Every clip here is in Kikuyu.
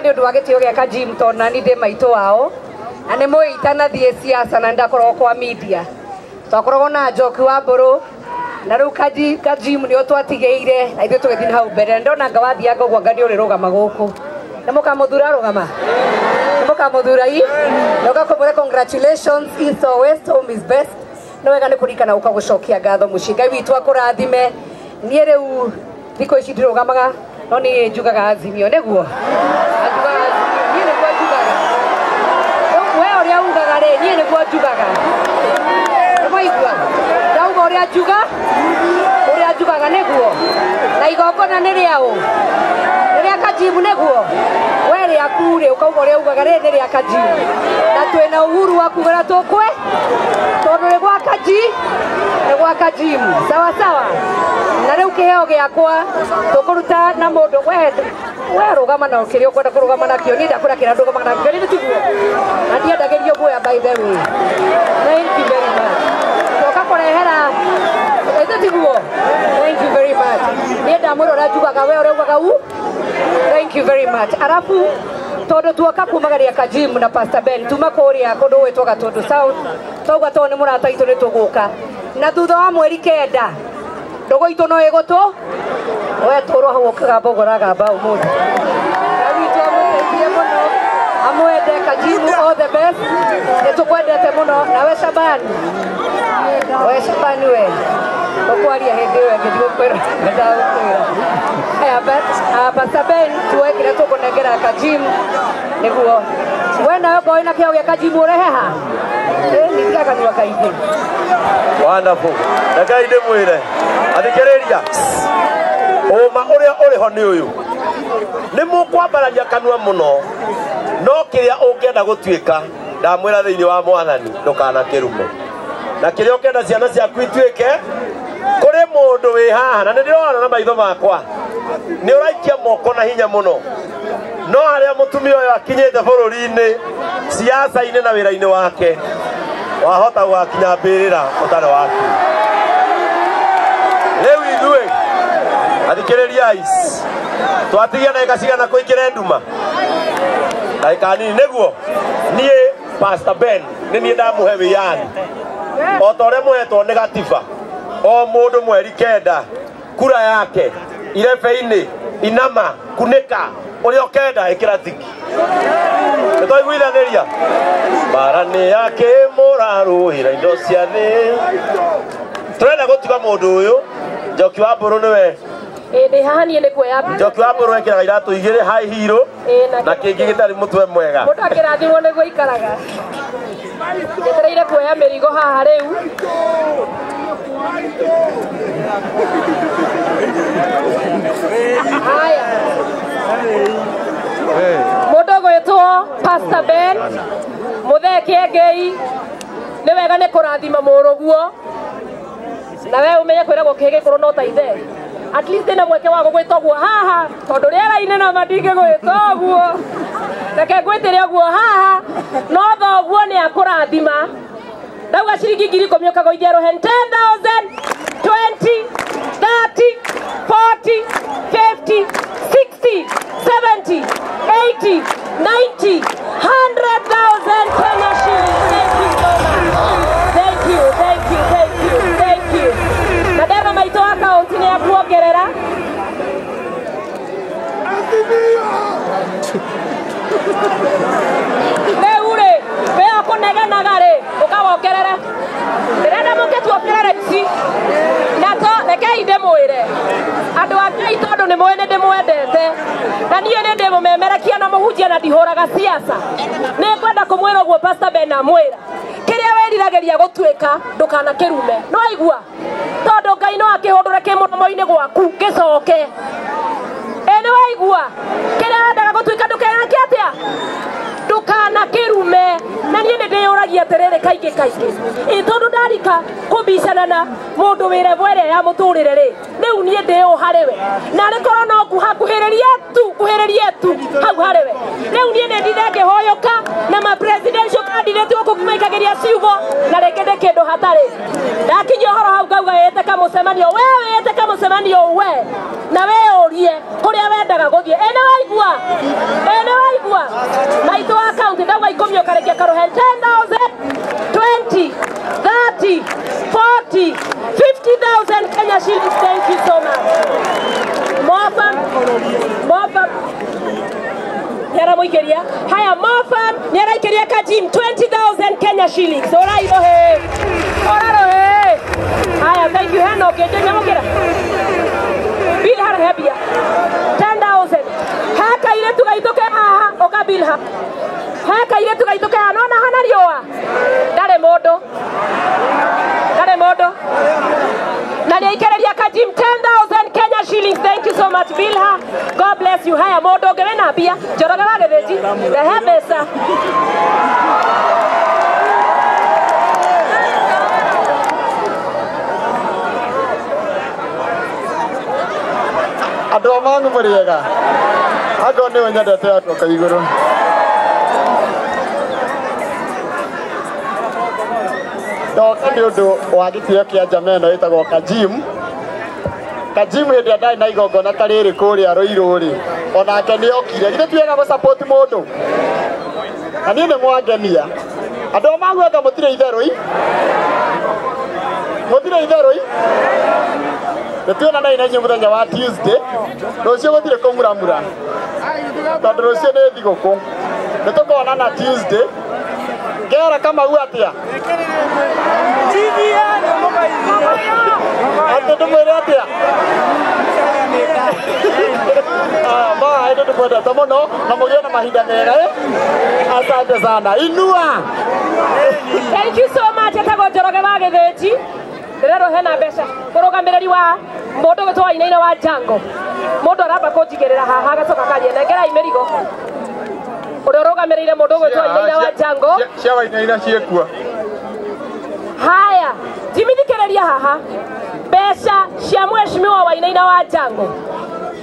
Nĩ ũndũ wa gĩtĩo gĩa Kajim tondũ nani ndĩ maitũ wao na nĩ mũĩ itanathiĩ siasa na ndakoragwo kwa media twakoragwo na Njoki wa Mbũrũ na rĩu Kajim nĩo twatigĩire na ithuĩ tũgĩthiĩ na hau mbere. Ndona anga wathianga ũguo anga nĩ ũrĩrũgama gũkũ nĩ mũkamũthura rũgama nĩ mũkamũthura i na ũgakũmũre congratulations, east or west, home is best. Nĩ wega nĩ kũririkana gũka gũcokia ngatho mũciĩ. Ngai witũ akũrathime. Niĩ rĩu thikũ ici ndirũgamaga no niĩ njugaga Azimio nĩguo njugaga Azimio, niĩ nĩguo njugaga. We ũrĩa ugaga rĩ, niĩ nĩguo njugaga. Nĩmwaigua ndauga ũrĩa njuga, ũrĩa njugaga nĩguo. Na igongona nĩ rĩaũ? Nĩ rĩa Kajimu nĩguo. We rĩaku rĩ, ũkauga ũrĩa ugaga rĩ nĩ rĩa Kajimu, na twĩna uhuru wa kuga na tũkwe tondũ nĩ gwa Kaji, nĩ gwa Kajimu. Sawa sawa. Na rĩu kĩheo gĩakwa tũkũruta na mũndũ we rũgama na kĩrĩa ũkwenda kũrũgama nakĩo. Niĩ ndakwĩra kĩrĩa ndũgamaga nakĩo nĩ tiguo, na ndiendagĩrio guoya by the way. Thank you very much. Tũka kũrehera ĩthĩ tiguo. Thank you very much. Niĩ ndamwĩra ũrĩa njugaga, we ũrĩa ugaga u. Thank you very much. Arabu tondũ tuoka kumagaria Kajim na Pastor Ben tuma kũrĩa kũndũ gwĩtwo Gatũndũ South, twauga tondũ nĩ mũrata witũ nĩ tũgũka na thutha wa mweri 9 ndũgũ itũ no ĩgũtũ we tũrwo hau ũkĩgamba ũguo ũragamba ũmũthĩ. Ngai witũ amũteithie mũno, amwende. Kajimu, all the best, nĩ tũkwendete mũno. Nawe Shabani, we Shabani, we tũkwaria hĩndĩ ĩyo ĩngĩ, ndigũkwĩra ndagũkwĩra. Aya, Pastor Ben, tuoe kĩrĩa tũkũnengera Kajim nĩguo we nawe ngorwo wĩna kĩheo gĩa Kajimu ũrehe ha nitiga kanua kaingĩ. Wonderful. Rekei ndĩmwĩre, athikĩrĩria, ũma ũrĩa ũrĩ ho nĩ ũyũ: nĩ mũkwambararia kanua mũno, no kĩrĩa ũngĩenda gũtuĩka, ndamwĩra thĩinĩ wa Mwathani, ndũkanakĩrume. Na kĩrĩa ũkenda ciana ciaku ituĩke, kũrĩ mũndũ wĩ haha na nĩ ndĩrona na maitho makwa nĩ ũraikia moko na hinya mũno, no harĩa mũtumia ũyũ akinyĩte bũrũri-inĩ, siasa-inĩ na wĩra-inĩ wake, wahota gũgakinya mbĩrĩra ũtarĩ waku. Rĩu ithuĩ, athikĩrĩriai, twatigia ndagĩka cigana kũingĩra nduma? Ndagĩka nini nĩguo. Niĩ Pastor Ben nĩ niĩ ndamũhe wĩyathi o ta ũrĩa mũhetwo nĩ gatiba. O mũndũ mweri 9 kura yake irebe-inĩ, inama, kunĩka ũrĩa ũkenda, ĩkĩra tiki. Nĩ twaiguithanĩria mbara nĩ yake mũrarũĩra indo cia thĩ. Tũrenda gũtuga mũndũ ũyũ Njoki wa Mbũrũ nĩwe. Ĩ ndĩ haha niĩ nĩ kuoya. Njoki wa Mbũrũ ekĩraga iratũ igĩrĩ high heel na kĩngĩ gĩtarĩ mũtwe mwega. Mũndũ akĩrathimwo nĩguo aikaraga. Njetereire kuoya mĩrigo haha rĩu. Haya, mũndũ ũgwĩtwo Pastor Ben Mũthee Kĩengei, nĩ wega nĩ kũrathima mũrũguo na we ũmenye kwĩragwo kĩhĩ gĩkũrũ no ta ithe. At least ndĩna mweke wa gũgwĩta ũguo haha tondũ rĩera-inĩ nama ndingĩgwĩta ũguo. Reke ngwĩtĩre ũguo haha, no thoguo nĩ akũrathima. Ndauga ciringi 10,000 ũkagũithia rũheni. 10,000, 20, 30, 40, 50, 60, 70, 80, 90, 100,000 Kenya shillings. Thank you so much. Thank you, thank you, thank you, thank you. Na ndena maitũ wa kaunti nĩ akuongerera. Rĩu rĩ, we ũkũnegenaga rĩ, ũkawongerere. Ndĩrenda mũke tuongerere ici na to rekei ndĩmwĩre andũ a Ngai, tondũ nĩ mũĩ nĩ ndĩmwendete na niĩ nĩ ndĩ mũmemerekia na mũhunjia na ndihũraga siasa. Nĩ ngwenda kũmwĩra ũguo Pastor Ben amwĩra kĩrĩa wĩriragĩria gũtuĩka ndũkanakĩrume, no aigua tondũ Ngai no akĩhũndũre kĩ mũromo-inĩ gwaku gĩcoke. Ĩ nĩ waigua kĩrĩa wendaga gũtuĩka ndũkenake atĩa, ndũkanakĩrume. Na niĩ nĩ ndĩyũragia atiriri kaingĩ kaingĩ ĩ tondu ndarika kũbicana na mũndũ wĩ level ĩrĩa ya mũtũrĩre rĩ rĩu niĩ ndĩ ũ harĩ we na arĩ korwo no nguhĩrĩrie tu hau harĩ we rĩu niĩ nĩ ndinde ngĩhoyũka na ma presidential candidate gũkũ maikagĩria ciugo na rĩngĩ ndĩ kĩndũ hatarĩ ndakinyia ũhoro hau ngauga wĩte kamũcemanio we wĩte kamũcemanio we na we ũrie kũrĩa wendaga gũthiĩ ĩ nĩ waigua maitũ wa kaunti ndauga 10 ũkarĩkia karũhe 10,000 20 30 40 50,000 Kenya shillings. Thank you so much. Mofa nĩaramũikĩria haya Mofa nĩaraikĩria Kajim 20,000 Kenya shillings. Ũrairohe ũrarohe haya thank you hena ũngĩ nyamũkĩra bill harehe mbia 10,000 he kairĩtu gaitũ ke haha ũka bill ha he kairĩtu gaitũ ke haha nona hana riũa ndarĩ mũndũ na nĩaikĩrĩria Kajim 10,000 Kenya shillings. Thank you so much Bilha, God bless you. Haya mũndũ ũngĩ wĩna mbia Njoroge wa Gĩthĩnji rehe mbeca. Andũ a Mang'u mũrĩega angorwo nĩwe nyendete acoka igũrũ ndoka nĩ ũndũ wa gĩtĩo kĩa njama ĩno ĩtagwo Kajim. Kajim hĩndĩ ĩrĩa ndarĩ na igongona ta rĩrĩ kũrĩa Rũirũ rĩ onake nĩ okire githĩ ti wega gũ-support mũndũ na niĩ nĩ mwangenia andũ a Mang'u anga mũtirĩ itherũ i nĩtuonanai na inyuĩ mũthenya wa Tuesday rũciũ gũtirĩ kũmuramura tondũ rũciũ nĩ thigũkũ nĩtũkonana Tuesday ngera Kamau atĩa atĩ ndĩmwĩre atĩa bye nĩndĩmwendete mũno na mũgĩe na mahinda mega asante sana inua. Thank you so much. Etagwo Njoroge wa Gĩthĩnji ndĩrerwo hena mbeca mũrũgamĩrĩri wa mũndũ gwĩtwo Wainaina wa Jango mũndũ aramba kũnjigĩrĩra haha agacoka akaria nengerai mĩrigo ũrĩa ũrũgamĩrĩire mũndũ gwĩtwo Wainaina wa Jango cia Wainaina ciĩkua haya jimithikĩrĩria haha mbeca cia mheshimiwa Wainaina wa Jango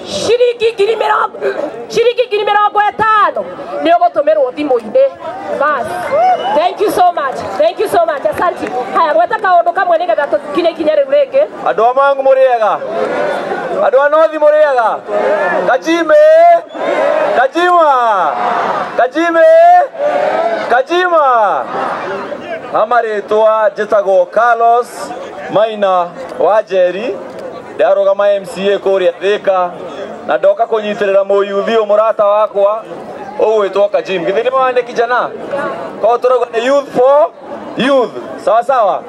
ciringi ngiri mĩrongo ĩtano nĩ ũgũtũmĩrwo thimũ-inĩ bas. Thank you so much, thank you so much, asante. Haya gweta kaũndũ kamwe nĩgetha tũkinye ikinya rĩu rĩngĩ. Andũ a Mang'u mũrĩega andũ a North mũrĩega Kajime Kajima Kajime Kajima amarĩtwa njĩtagwo Carlos Maina wa Njeri ndarũgama MCA kũrĩa Thĩka na ndoka kũnyitĩrĩra mũyuthi ũyũ mũrata wakwa ũgwĩtwo Kajim githĩ nĩ mawandĩki jana ko tũrauga nĩ youth for youth sawa sawa.